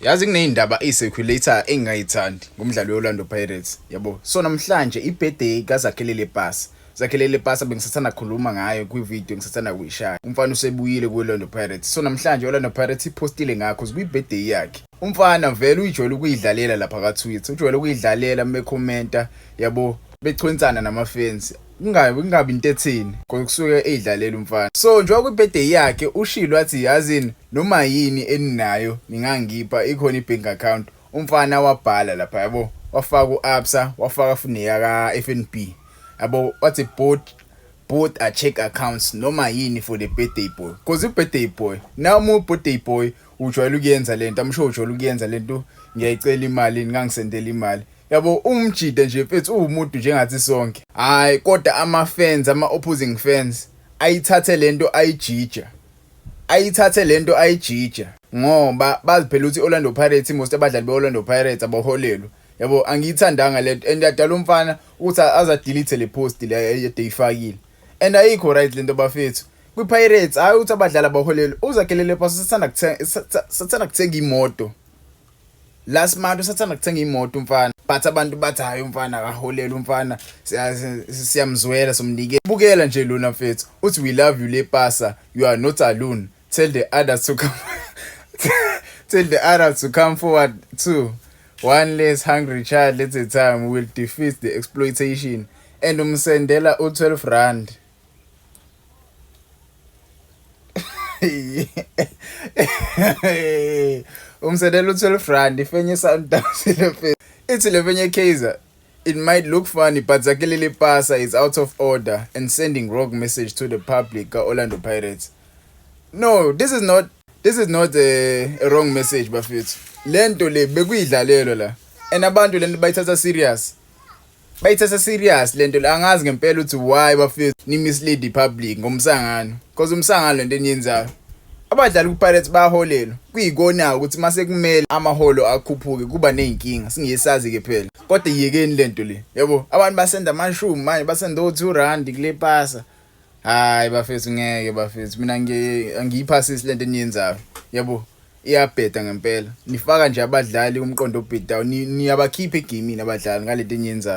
Yazi kuney'ndaba ey'circulator engingayithandi ngomdlalo we-Orlando Pirates yabo. So namhlanje i-birthday kaZakhele Lepasa. Zakhele Lepasa bengisathanda kukhuluma ngayo kwi-video ngisathanda kuyishaya. Umfana usebuyile kwi-Orlando Pirates. So namhlanje i-Orlando Pirates iphostile ngakho kwi-birthday yakhe. Umfana vele uyijwayele ukuyidlalela lapha ka-Twitter. Ujwayele ukuyidlalela mekhomenta yabo bechwensana nama-fans. Kungabi into ethini kusuke eyidlalela umfana. So njengoba kwi-birthday yakhe ushilo wathi yazini noma yini eninayo ningangipha ikhona i-bank account. Umfana wabhala lapha yabo wafaka u-Absa wafaka futhi neyaka-FNB yabo wathi both are check accounts noma yini for the birthday boy, cause i-birthday boy now uma birthday boy ujwayele ukuyenza lento, I'm sure ujwayele ukuyenza lento, ngiyayicela imali ningangisendela imali yabo. Umjida nje mfethu uwumuntu njengathi sonke. Hayi kodwa ama-fans, ama-opposing fans ayithathe lento ayijija, ayithathe lento ayijija ngoba bazi phela ukuthi i-Orlando Pirates, most abadlali be-Orlando Pirates abaholelwa yabo. Angiyithandanga lento and yadala umfana ukuthi aza-delete le post le ede eyifakile and ayikho right lento bafethu kwi-Pirates. Hayi ukuthi abadlali abaholelwa. UZakhele Lepasa sathanda kuthenga, sathanda kuthenga imoto last month, usathanda kuthenga imoto umfana, but abantu bathi hayi umfana akaholelwa, umfana siyamzwela somnike. Bukela nje lona mfethu uthi, "We love you Lepasa, you are not alone. Tell the others to come, tell the others to come forward too. One less hungry child at a time will defeat the exploitation." And umsendela u12 rand. Umsendela u12 rand ifenye Sundowns le ithi le Kaizer. "It might look funny, but Zakhele Lepasa is out of order and sending wrong message to the public." Orlando Pirates, no, this is not a wrong message bafethu. Lento le bekuyidlalelo la and abantu lento bayithatha serious, bayithatha serious lento le. Angazi ngempela ukuthi why bafethu ni mislead the public ngomsangano, because umsangano lento eniyenzayo. Abadlali ku-Pirates bayaholelwa, kuyikona ukuthi mase kumele amaholo akhuphuke kuba nezinkinga singesazi ke phela. Kodwa yekeni lento le yabo, abantu basenda amashumi manje, basenda o2 rand kule pasa. Hayi bafethu, ngeke bafethu, mina angiyiphasisi lento eniyenzayo yabo, iyabheda ngempela. Nifaka nje abadlali umqondo obhedayo, niyabakhipha egamini abadlali ngalento eniyenzayo.